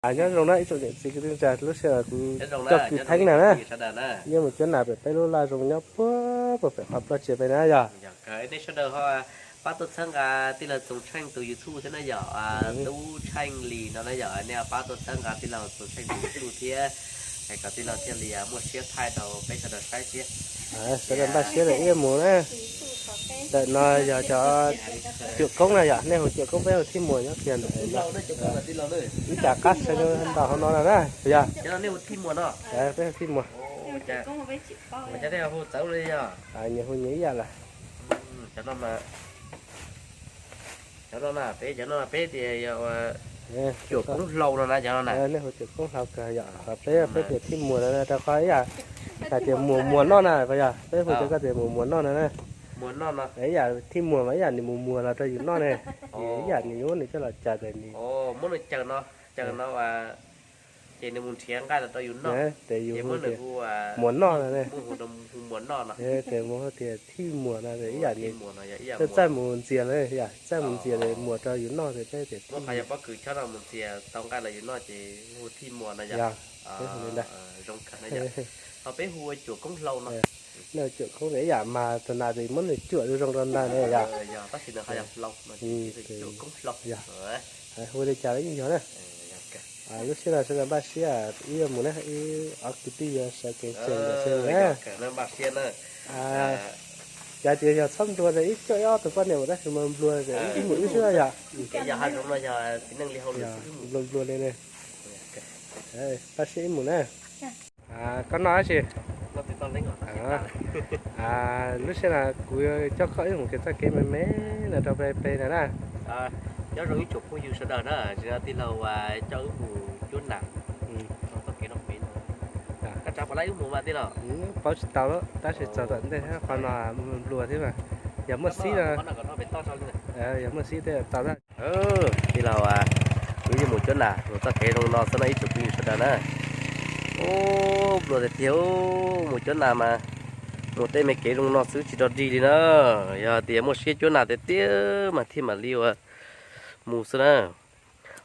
Nyob zoo na ib tsoom niam txiv kwv tij neej tsa, lub sij hawm kuv coj kwv Theeb na na, yeej mus cuab nas pem peb lub laj zoo nyob puag puag pem qhov ploj tsiav pem na yog. Nej sawv daws ho pab tuaj txhawb nqa tij laug Txoos Tsheej tus YouTube thiab na yom, Tub Tsheej Lis no na yom, nej ho pab tuaj txhawb nqa tij laug Txoos Tsheej tus YouTube thiab, es kom tij laug thiaj li muaj siab thaij rau peb sawv daws saib thiab. Sawv daws npaj siab lawm wb mus na. Ntawm no yog cov cuam koob na yom, nej hu cuam koob peb hu thij muas nyob kiag ntawm no. Ib tsam qab sawv ntau hauv no no na yog. Peb hu thij muas. Nyias hu nyias ib yam lawm. Cov no na, peb cov no peb tias yog cuam koob hlau no na, cov no na. Nej hu cuam koob hlau kawg yom, ho peb peb tias thij muas no rau qhov ib yam hais tias muas muas noj na, yog peb hu cov koj tias muas muas noj no na. Ib yam thij muas mas ib yam nws mus muas los rau yus noj ne, ib yam nws yuav muab nws coj los caws tes nws muab nws caws no, caws no ces nws mus nrhiav nqaij los rau yus noj, ces muab nws hu muas noj no ne. Tes mus hu tias thij muas no ib yam nws txawj mus ntxias na, yog txawj mus ntxias muas rau yus noj tes peb tias thij muas. Yog, peb hu li ntawd. Ho peb hu ua cuam koob hlau no. Nej cuam koob ib yam mas tus nas tes muab nws cuam zoo zoo rau ntag ne yog. Hu li cas los yeej yog na. Lub sij hawm no sawv daws npaj siab wb yuav mus na, wb ob kwv tij yuav sawv kev tsees ntawm seb na. Yog tias yog txhob nplua tes ib cuaj ib ob tug poj niam mas tab sis mas nplua tes wb mus wb xwb yog. Nplua nplua li ne. Npaj siab wb mus na. Koj noj dab tsi? Lub sij hawm no kuv coj koj wb mus kev txoj kev me me no rau pem pem no na. Nyob zoo ib tsoom phooj ywg sawv daws na, tsis no tij laug coj wb mus cuab nas txoj kev no pem no. Koj tsav puas laib wb mus mas tij laug? Paub tsis tau lawm, tab sis txog tom ntej qhov no nplua thiab mas. Yog muaj xib no, yog muaj xib tej tau na. Tij laug, wb yeej mus cuab nas mus txoj kev zoo no xwb no ib tsoom phooj ywg sawv daws na. Ub, nplua tiag tiag, mus cuab nas mas mus tej me kev zoo no xwb tsis rog dig li na. Yog tias muaj siab cuab nas tiag tiag mas thiaj mam li ua mus xwb na.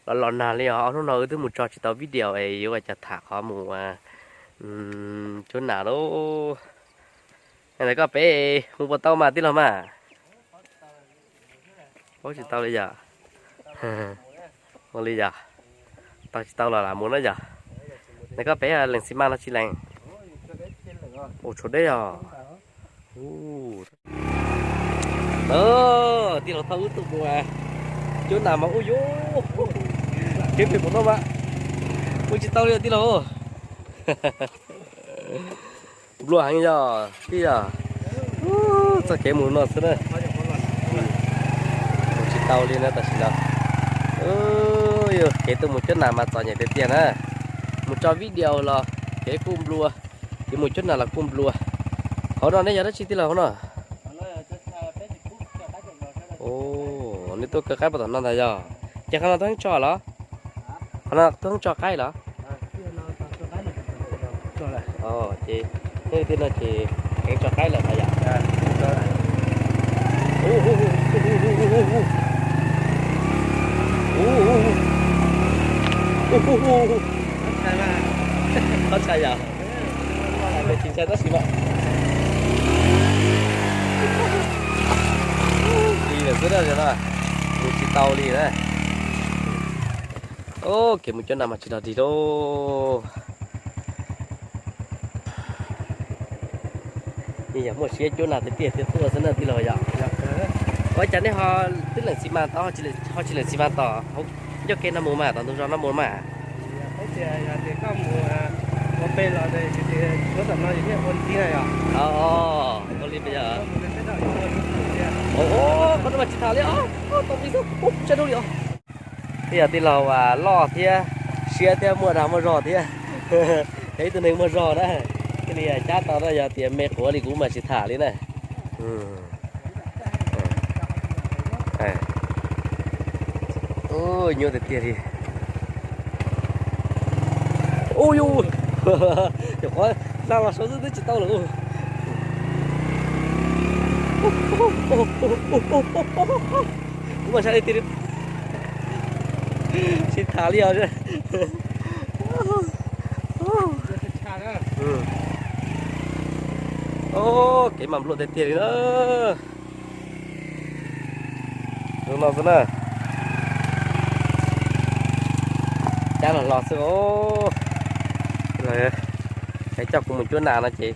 Los los nag li os, ob hnub no wb twb mus tso tsis tau video es yuav ua cas tham qhov mus cuab nas lauj. Ntawm koj pem mus puas tau mas tij laug mas? Paub tsis tau li yom. Ua li yom. Tau tsis tau los lam mus na yom. Ntawm koj pem lees xi mas los tsis lees? Ua tshuav deb os. Tij laug thauj wb tuaj mus cuab nas mas ub yuv, kev phem npaum no mas mus tsis tau li tij laug. Nplua heev yog tij yog. Txoj kev mus no xwb na. Mus tsis tau li na tam sim no. Yog kev tuaj mus cuab nas mas txom nyem tiag tiag na. Mus tso video los kev kuj nplua, kev mus cuab nas los kuj nplua. Hauv no nej yog dab tsi tij laug hauv no? Nej tuaj kaw qaib puag tom no ntag yog? Ces qhov no tuaj heev tso los? Qhov no tuaj heev tso qaib los? Ces nej tiag no ces heev tso qaib lawm no yom? Qhov tshais yom? Tsis ntshai tab sis mas li lawm xwb na, mus tsis tau li na. Kev mus cuab nas mas tsis rog dig lauj. Yog muaj siab cuab nas tiag tiag thiaj tuaj xwb na tij laug yom. Ua cas nej ho twb lees xi mas tod ho tsis lees xi mas tom ncauj kev no mus mas tom ntug zos no mus mas? Ua li yog. Qhov no mas tsis tham li os, tau nqi xwb, tsa dub li os. Twb yog tij laug loj thiab, siab thiab, muaj dag muaj zog thiab. Yog ib tug neeg muaj zog na, thiaj li cab tau na, yog tias me quav li kuv mas tsis tham li na. Nyuaj tiag tiag li. Ub yus, cov qhov nag los saud xwb twb tsis tau lawm. Kuv mas ntshai tiag li, tsis tham li os. Kev mas npluaj tiag tiag li na. Zoo no xwb na. Cab los los xwb os. Lawv coj kuv mus cuab nas no ces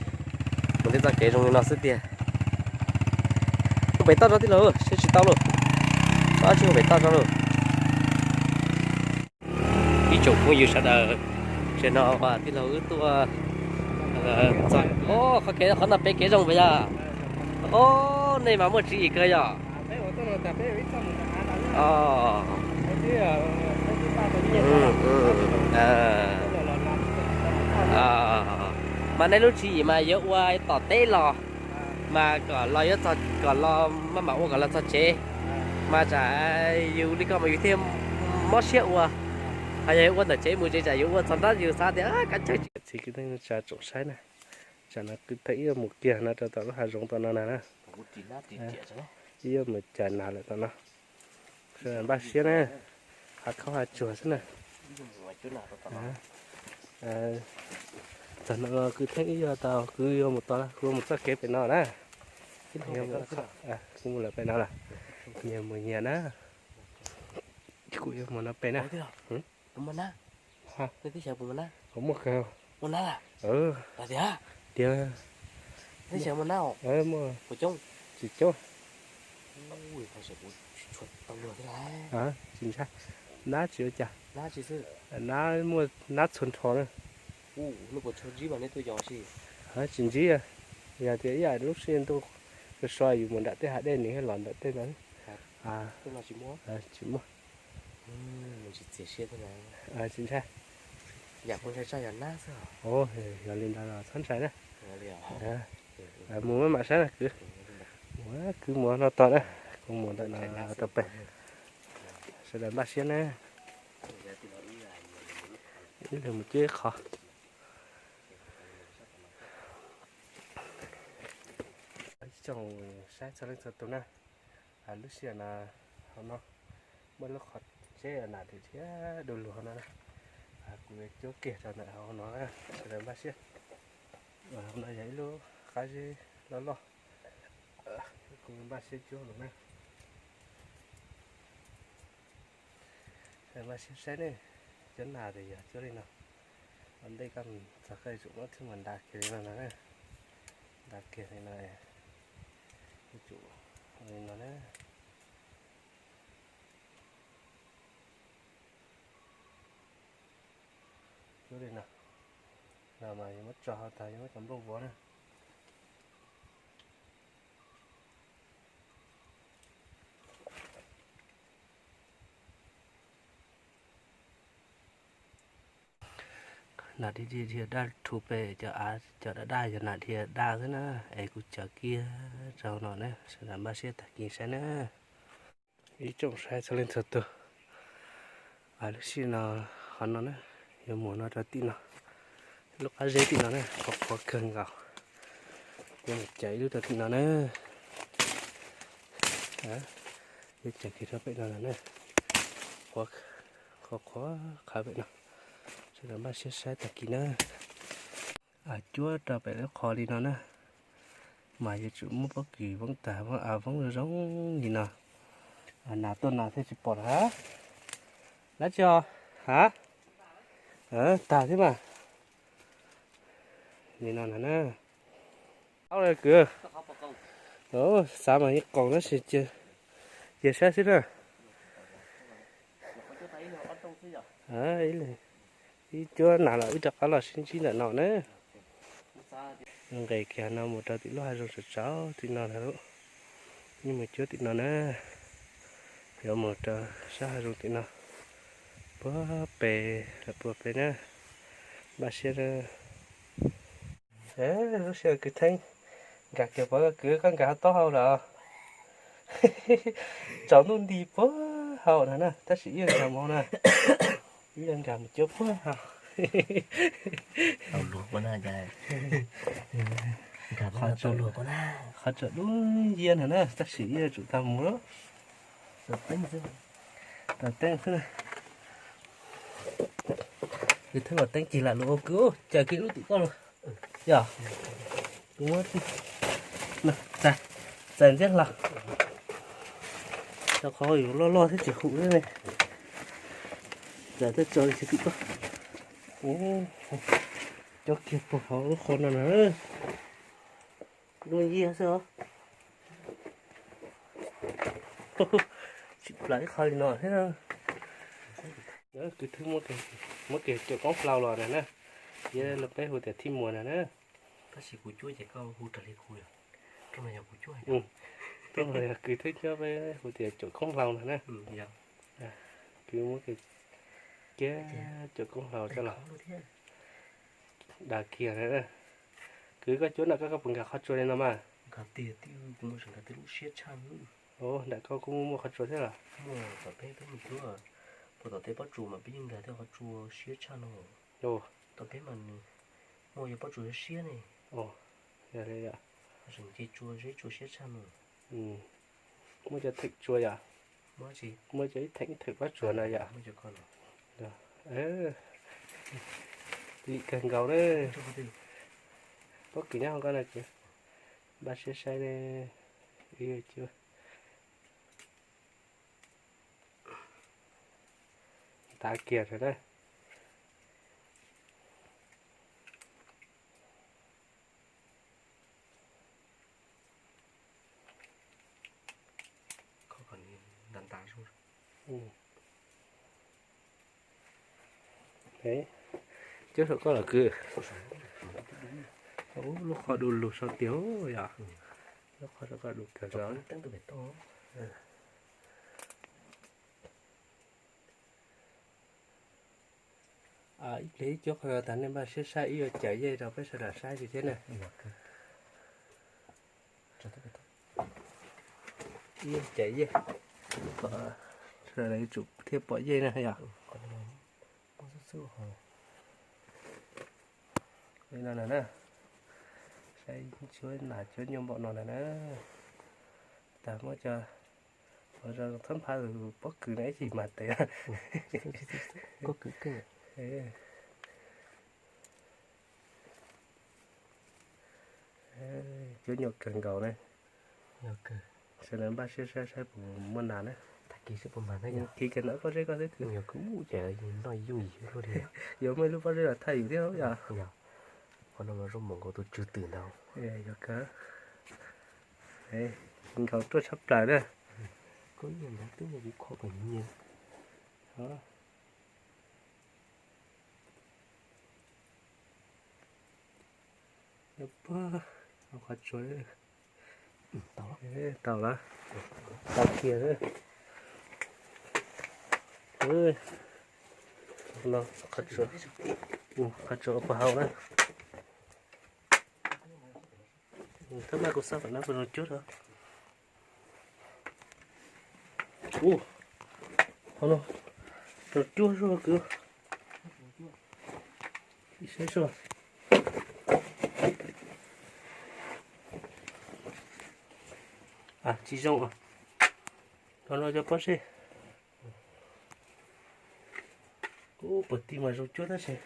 mus tej txoj kev zoo li no xwb tiag. Hu pem toj tso tij laug, saib tsis tau lauj. Tsis hu pem toj tso lauj. Ib tsoom phooj ywg sawv daws, tam sim no tij laug wb tuaj txog qhov kev, qhov no pem kev zoo puas yog? Os, nej mas muaj tswv yim kawg yog? Mas nej lub tswv yim mas yuav ua tom teb los, mas kom los yuav txog, kom los maj mam ua kom los txog tsev, mas tsam yus li ko mas yus thiaj mob siab ua. Ho yog ua ntawm tsev mus tsev tsam yus ua txog nrab yus xav tias kab chaw tsis txiv kwv tij neej tsa tsoom saib na. Tsam no kwv Theej ib yuav mus kiag no rau tom lub hav zoov tom no na na. Ib yuav mus cas nas lawm tom no. Sawv daws npaj siab na, hav khaub hav tsuag xwb na. Txog no kwv Theej ib yuav tau, kuv yuav mus tod, kuv yuav mus txoj kev pem no na. Kuv mus lawm pem no lawm, nyias mus nyias na. Kuv yuav mus no pem na. Kuv muaj kawg. Tiag, tsis coob. Tsis ntshai, nab tsis ua cas. Nab muaj nab txhua nrho na. Tsis ntsib, yog tias ib yam lub sij hawm ntuj so so yus mus nram tej hav dej nws los ntawm tej no. Tsis muaj. Tsis ntshai. Yog li ntawd los txhob ntshai na. Mus maj mam saib na kwv. Mus, kwv mus no tod na, kuv mus ntawm no tau pem. Sawv daws npaj siab na. Ib leeg mus cuab ib qho. Ib tsoom saib txhua leej txhua tus na, lub sij hawm no hauv no muaj lub qhov tsheb nas thiab du lug hauv no na. Kuv cuab kiag rau ntawm hauv no, sawv daws npaj siab. Hauv no yog ib lub qab zib loj loj, kuv npaj siab cuab los na. Npaj siab saib ne, cuab nas ces yog cuab li no. Ua ntej koj txog koj yuav tsum muab thwj mus nta kiag li no no na. Nta kiag li no, yuav tsum li no na. Cuab li no, no mas yuav muab tso hauv tag yuav muab cov nplooj vov na. Nas dhia dhia daj rhu pem cov av, cov daj daj yog nas dhia daj xwb na. Es kuv cov kiag rau no na, sawv daws npaj siab tag kis saib na. Ib tsoom saib txhua leej txhua tus, lub sij hawm no, qhov no na, yuav mus no rau tim no, lub qab zeb tim no na, qhuav qhuav kawg nkaus. Yuav mus cav ib lub rau tim no na. Yuav cav kiag rau pem no na, qhuav qhuav qhawv pem no. Sawv daws npaj siab saib tag kis na. Cuab rau pem lub qhov li no na, mas yuav tsum muab pob kws voob tag, voob zoo zoo li no. Nas tuaj nas thiaj tsis pom lawm. Dab tsi os? Ha, tag thiab mas. Li no na. Au, kwv, xav mas yeej qoos tab sis cia saib xwb na. Ib cuab nas los wb rov qab los sib ntsib ntawm no na. Nqes kiag no mus rau tim lub hav zoov tsaus tsaus tim no na. Yeej mus cuab tim no na. Yuav mus rau sab hav zoov tim no. Puag pem, puag pem na. Npaj siab na. Lub sij hawm kwv Theeb nkag kiag pov, kwv koj nkag hauv taub hau lawm. Tsaus ntuj nti puag hauv no na, tab sis ib yam nkag mus na. Ib yam nkag mus cuab puag hauv. Qhov tsaus dub nciab no na, tab sis ib yam tsum tau mus lawm. Taws teeb xwb na. Kwv Thwb los teeb cig lam lus ua kwv, cas kiag lub tim koj los. Yog, kuv muab txais ntxiab hlo, rau qhov yus loj loj thiab tsis hum thiab ne. Txais tej tso li tim koj. Cob kiag puag hauv lub qhov no na. Dub nciab xwb os. Tsis plam ib qho li no thiab. Kwv Thwb muab kiag cuam koob hlau los na na. Yog li peb hu tias thij muas na na. Tab sis kuv cuab ces koj hu raws li kuv. Rooj no yog kuv cuab. Rooj no yog Kwv Thwb cuab, peb hu tias cuam koob hlau na na. Kwv muab kiag cuam koob hlau coj los. Dag kiag na. Kwv, koj cuab nram koj, koj puas nkag qhov tsua li no mas? Nkag tiag, kuv mus nkag tej lub siab tshaj. Nram koj kuj muaj muaj qhov tsua thiab los? Muaj, tom peb twb mus cuab, puag tom tej pob tsuas mas peb yeej nkag tej qhov tsua siab tshaj no. Tom peb mas nws muaj yog pob tsuas siab ne. Yog li yom. Tseem nce tsua zeb tsua siab tshaj no. Muaj cov theem tsua yom? Muaj cov ib theem ib theem pob tsuas no yom? Lim kawg nkaus na. Pob kws nyob hauv koj no ces npaj siab saib ne. Ib cuab tav kiag rau na. Cuab saum koj los kwv. Lub qhov du lug sau tiag yom. Lub qhov saum koj du kawg. Ib pliag ib cuab qhov no tas nej npaj siab saib ib yuav cawm yej rau peb sawv daws saib thiab na. Ib yuav cawm yej, sawv daws yuav tsum thiaj pom yej na yom. Li no na, saib cuab nas cuab nyuj npaum no na. Tas muab cov thab npha pob kws no ib chim mas tes. Cuab nyuaj kawg nkaus na. Sawv daws npaj siab saib saib puas muaj nas na. Kis kawg ntawm pob zeb koj xwb kwv. Yuav muaj ib lub pob zeb los thaij yus thiab yom. Qhov no mas zoo npaum nkaus tus tswv twm ntag. Yog kawg. Nkaus ruaj tshaj plaws na. Koj ib yam ntawd twb muaj kuv kho kom nyias. Qhov tsua tau lawm, tau kiag. Qhov tsua puag hauv na. Thab maj kuv xav kom nab kuv zoo cuab rau. Ua, qhov no zoo cuab zog kwv. Saib zog. Tsis zoo os. Qhov no cov pob zeb. Ub, puag tij mas zoo cuab tab sis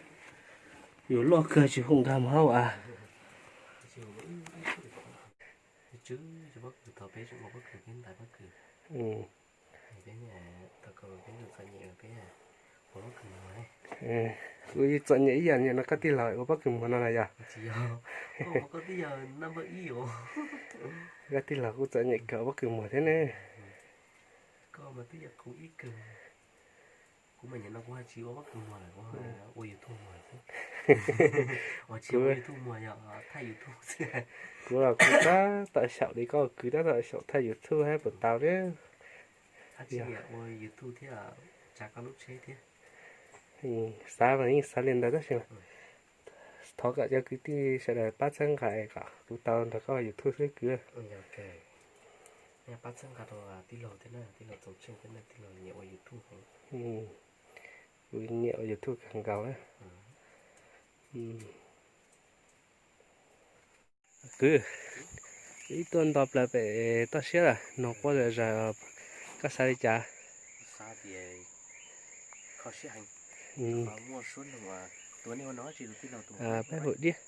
yus loj kawg tsis hum nkag mus hauv as. Kuv txom nyem ib yam niam no koj tij laug ua pob kws muag no na yog? Koj tij laug kuj txom nyem kawm pob kws muag thiab ne. Kuv mas twb yog kuv ib kawg. Kuv mas nim no kuv ho tsis ua pob kws muag lawm, kuv ua YouTube muag xwb. Ua tsis ua YouTube muag yog thaij YouTube xwb. Kuv los kuv tab tom xyaum li koj kwv tab tom xyaum thaij YouTube hab puas tau thiab. Ua YouTube thiab, tsa koj lub tsheb thiab. Xav mas yeej xav li ntawd tab sis thov kom cov kwv tij sawv daws pab txhawb nqa kom kuv tau nrog koj YouTube xwb kwv. Pab txhawb nqa rau tij laug thiab na, tij laug Txoos Tsheej thiab na, tij laug nyiam ua YouTube heev. Kuv nyiam ua YouTube kawg nkaus na. Kwv, ib tuaj nto plaws pem toj siab lawm, noog quaj zom zaws, koj xav li cas? Xav tias kho siab heev. Muaj suab nug, tus nej hu no tsis tus tij laug tus, peb hu diab,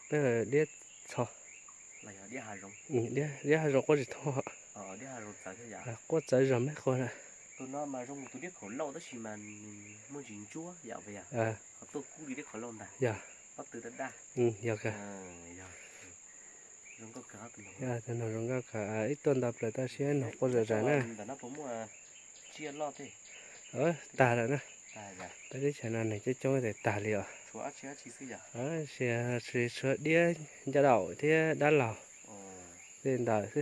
peb hu diab txho, diab hav zoov quaj tsis thoob. Quaj txawv zog meb quaj na. Tus no mas zoo tus diab khaum lauj tab sis mas nws muaj ntsis ntsuab yom, yog, yog, yog kawg. Tus no zoo nkauj kawg, ib tuaj ntau plaws tab sis nws quaj zom zaws na. Tag lawm na. Peb teb chaws no neeg coob coob tes tag li os. Tsis, tsis tshuav diab ncaj daum thiab dab laug tej ntawd xwb.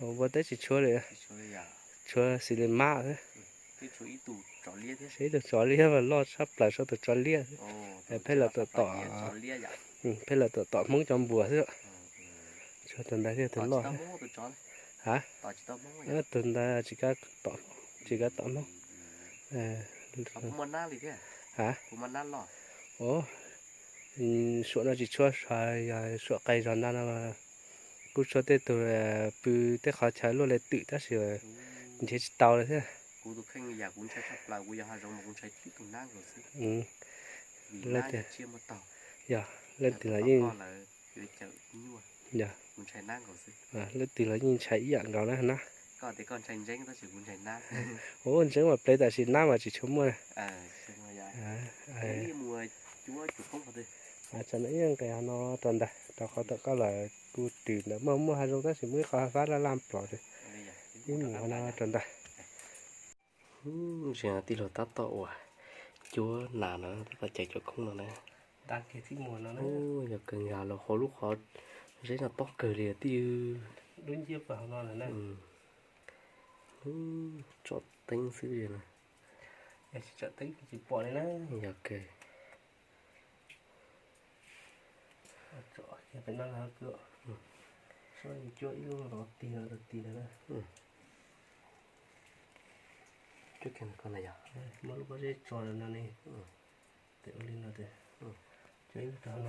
Npua teb tsis tshuav li, tshuav xis li mab xwb. Ib tug tsov liab mas loj tshaj plaws, tshuav tus tsov liab xwb. Pheej los tom tom, pheej los tom tom Hmoob cov npua xwb. Tshuav tus ntawd thiab tus loj. Ha, tus ntawd tsis kav tom Hmoob. Ha, suam no tsis tshuav, yog suam qis zog ntag no. Kuj tshuav tej tug pw tej qhov chaw luaj li twm tab sis nrhiav tsis tau li thiab. Yog leej twg los yeej, yog, leej twg los yeej ntshai ib yam nkaus na. Ua ntseeb mas plev tam sim nab mas tsis tshua muaj. Tsam no ib nqes no rau ntawd rau qhov tom koj lawm kuj twm ntawd muaj muaj hav zoov tab sis muaj ib qho fab laj laj plos. Ib mus no rau ntawd. Tij laug tab tom uas cuab nas no, tab tom cawm cov khoob no na. Yog kawg, nkag los hauv lub qhov zeb no tob kawg li tij. Tsom teeb xwb na. Yog kawg. Muab lub pob zeb tso no ne. Tes ua li no tes, cov ib lub rau no.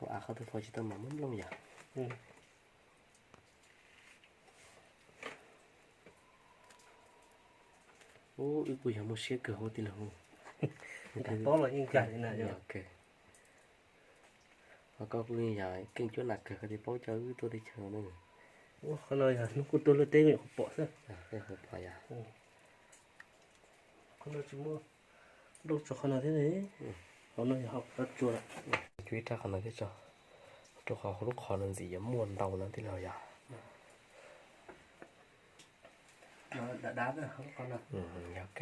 Av qhov twg fo tsis tau mas muab nplooj yom. Ub, wb kuj yog muaj siab kawg hauv tij laug. Nkag tob los yeej nkag li na. Ho koj kuj yog keej cuab nas kawg koj thiaj paub coj wb tuaj teb chaws no na. Qhov no yog hnub kuj tuaj luaj teb kuj pom xwb. Qhov no tsis muaj nplooj tso qhov no thiab ne. Qhov no yog qhov tsua lawm. Cuab ib rab qhov no thiab tso, rau qhov hauv lub qhov no ntxim yuav muaj ntau no tij laug yom. Dav dav, yog,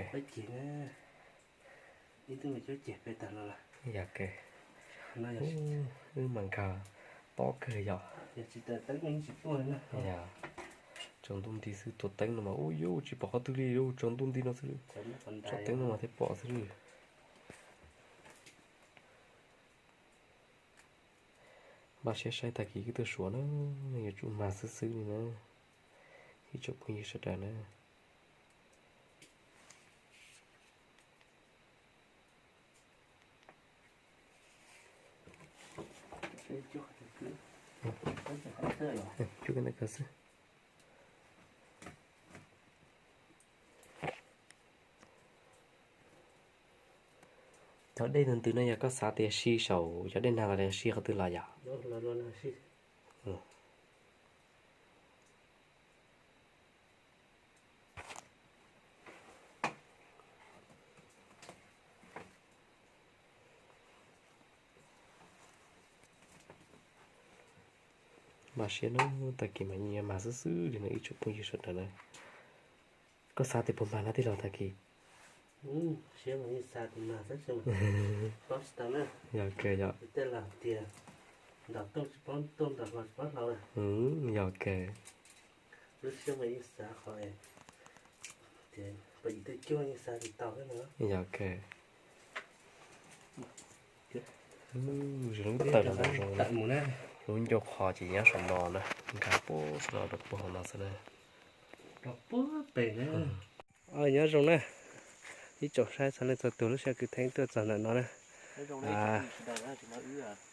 ib tug cuab ceg pem tag los lawm. Yog, wb mas nkag tob kawg yom. Tsaus ntuj nti xwb, tua teeb no mas ub yuj tsis pom qhov twg li, tsaus ntuj nti no xwb, tsom teeb no mas thiaj pom xwb. Npaj siab saib tag kis wb tuaj suav na, yuav tsum mag xwb xwb li na, ib tsoom phooj ywg sawv daws na. Cuab ntawm ko xwb. Cov dej ntws ntws no yog koj xav tias si saum cov dej nag los yog si qhov twg los yom? Npaj siab na, tag kis mas yeej yuav mag xwb xwb li no ib tsoom phooj ywg sawv daws na. Koj xav tias puas mag no tij laug tag kis? Yog kawg yom. Yog kawg. Yog kawg. Lub taw los nraum zoov, lub ncauj qhov ces nyob saum no na, nkag puag saum no rau puag hauv no xwb na. Nyob zoo na, ib tsoom saib txog leej txhua tus, lub sij hawm kwv theej tuaj txog ntawm no na.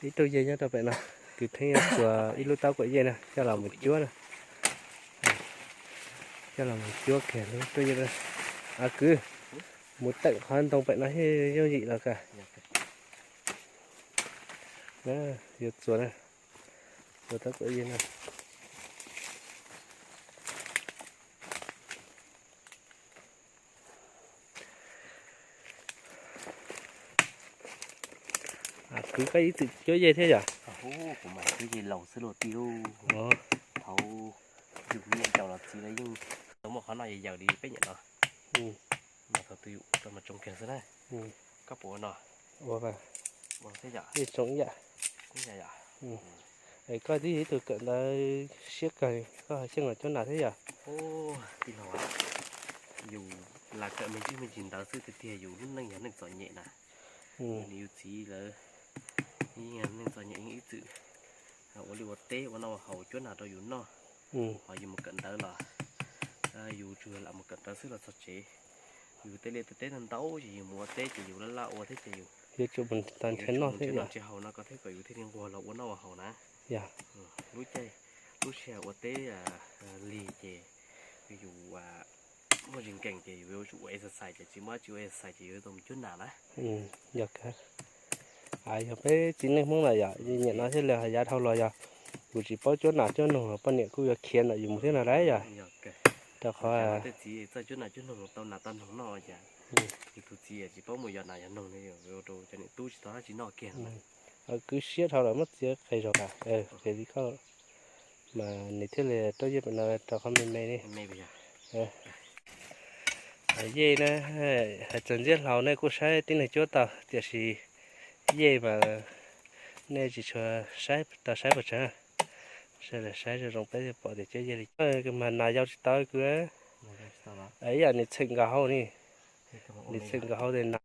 Ib tug yawg nyob rau pem no. Kwv Theeb yuav txuas ib lub taub kuam yej na coj los mus cuab na. Coj los mus cuab kiag lub tuaj yej. A kwv, mus tawm qhov ntoo pem no thiaj yooj yim los kawg. Yuav txuas na, txuas taub kuam yej na. Kwv, koj ib txwm cuab yej thiab yom? Kuv mas cuab yej laus xwb lauj tij. Thaum yus niam caum los txiv lawv yeej tau muaj qhov noj yawm yawm li peb niam no. Mas thaum twg yus ua mas tsoo kiag xwb na. Koj puas ua no? Ua thiab yom? Ib yam. Koj twb yog ib tug kawm ntawv siab kawg, koj xyeej los cuab nas thiab yom? Tij laug, yus lam kawm me ntsis me ntsis ntawv xwb tiag tiag, yus lub neej yog neej txom nyem na. Nws yus txiv lawv yeej yog neej txom nyem, yeej ib txwm ua liaj ua teb ua noj ua haus cuab nas rau yus noj. Ho yus mus kawm ntawv los yus tsuas lam mus kawm ntawv xwb los txog tsev. Yus tej liaj tej teb ntau ntau ces yus mus ua teb ces yus laj laj ua thiab ces yus yuav tsum mus nrhiav noj thiab nrhiav haus no ko thiab kom yus thiaj li nquag los ua noj ua haus na. Lub caij lub sij hawm ua teb lig ces yus muaj zis nkees ces yus yuav tsum ua exercise ces tsis muaj dab tsi ua exercise ces yus tau mus cuab nas na. Yog kawg. Yog peb txiv neej Hmoob na yom, nyiam no thiaj li hais yav dhau los yog yus tsis paub cuab nas cuab noog los poj niam kuj yuav khiav ntawm yus mus thiab no lauj yom. Rau qhov tej txiv txawj cuab nas cuab noog tau nas tau noog noj cas yus tus txiv tsis paub mus yos nas yos noog rau cov niam tub tsis tau dab tsi noj kiag. Kwv siab dhau lawm muab txiav qe zog, qe li koj mas nws thiaj li tuaj yej pem no rau qhov me me li. Yej na, hais txog ntxiab hlau nej kuj saib tib neeg cuab tau tiam sis yej mas nej tsis tshua saib tau saib pes tsawg. Saib zoo zoo peb thiaj pom tias cuab yej li. Mas nas yau tsis tau kwv. Ib yam nws txheem nkaus hauv ni, nws txheem nkaus hauv tes nas.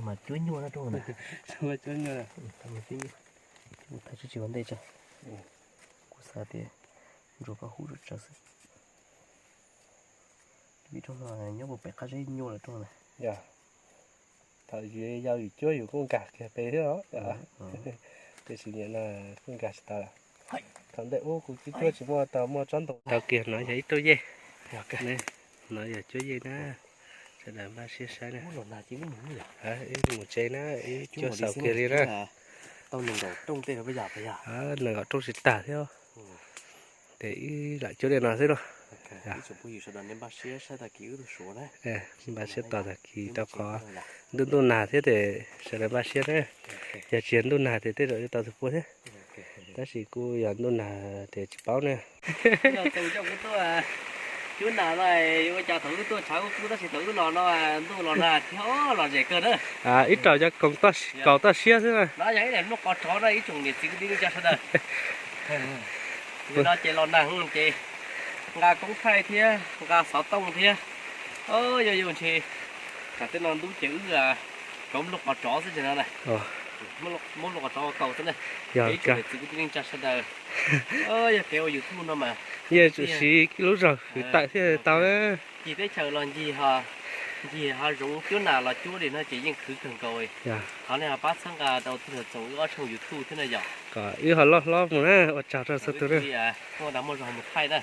Mas cuab nyuaj na rooj na. Cuab nyuaj. Tsis ua ntej tso. Kuv xav tias ntsuas koj hub tsawv xwb. Ib rooj no nyob puag pem qab zeb nyuaj lawm rooj na. Yog, thaum yus yau yus cuab yus kuj nkag kiag pem thiab os. Tiam sis nim no kuj nkag tsis tau lawm. Thaum ntej ub kuv cuab cuab tsis muaj tau muaj tsob ntoo. Tau kiag no yog ib rooj yej. No yog cuab yej na. Sawv daws npaj siab saib na. Wb mus tsev na, wb cuab xaus kiag li na. Nees nkaum rooj tsis tag thiab. Ces wb lam cuab li no xwb lauj. Npaj siab tos tag kis rau qhov ntuj ntuj nag thiab ces sawv daws npaj siab na. Yog tsis yog ntuj nag ces tej zaum yuav tau tus pua thiab. Tab sis kuj yog ntuj nag ces tsis paub na. Cuab nas no ua cas thaum wb tuaj tshav wb pub tab sis thaum wb los no ntuj los nag thiab los zem kawg na. Ib rau cov kaus toj siab xwb na. No yog ib daim nplooj qos rov na ib tsoom niam txiv kwv tij neej tsa sawv daws. Yog no ces los nag ces nqa koob thaij thiab nqa xov tooj thiab. Yog yus ntshe tsam tej no ntub ces wb kauv nplooj qos rov xwb ces no na. Muab nplooj qos rov ua kaus xwb na. Ib tsoom niam txiv kwv tij neej tsa sawv daws, yog kev ua YouTube no mas yeej tsum siv lub zog hwv tawm thiaj tau. Cig teb chaws los ncig, ncig hav zoov cuab nas los cuab li no ces yeej khwv kawg nkaus. Thov nej ho pab txhawb nqa rau tij laug Txoos wb ob tshooj YouTube thiab na yom. Kom wb ho loj hlob mus na, ua tsaug rau txhua tus na. Tuaj nrad muaj zog mus thaij na.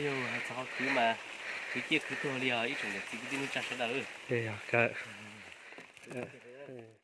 Yog txog qhov khwv mas khwv ciaj khwv tuag li os ib tsoom niam txiv kwv tij neej tsa sawv daws.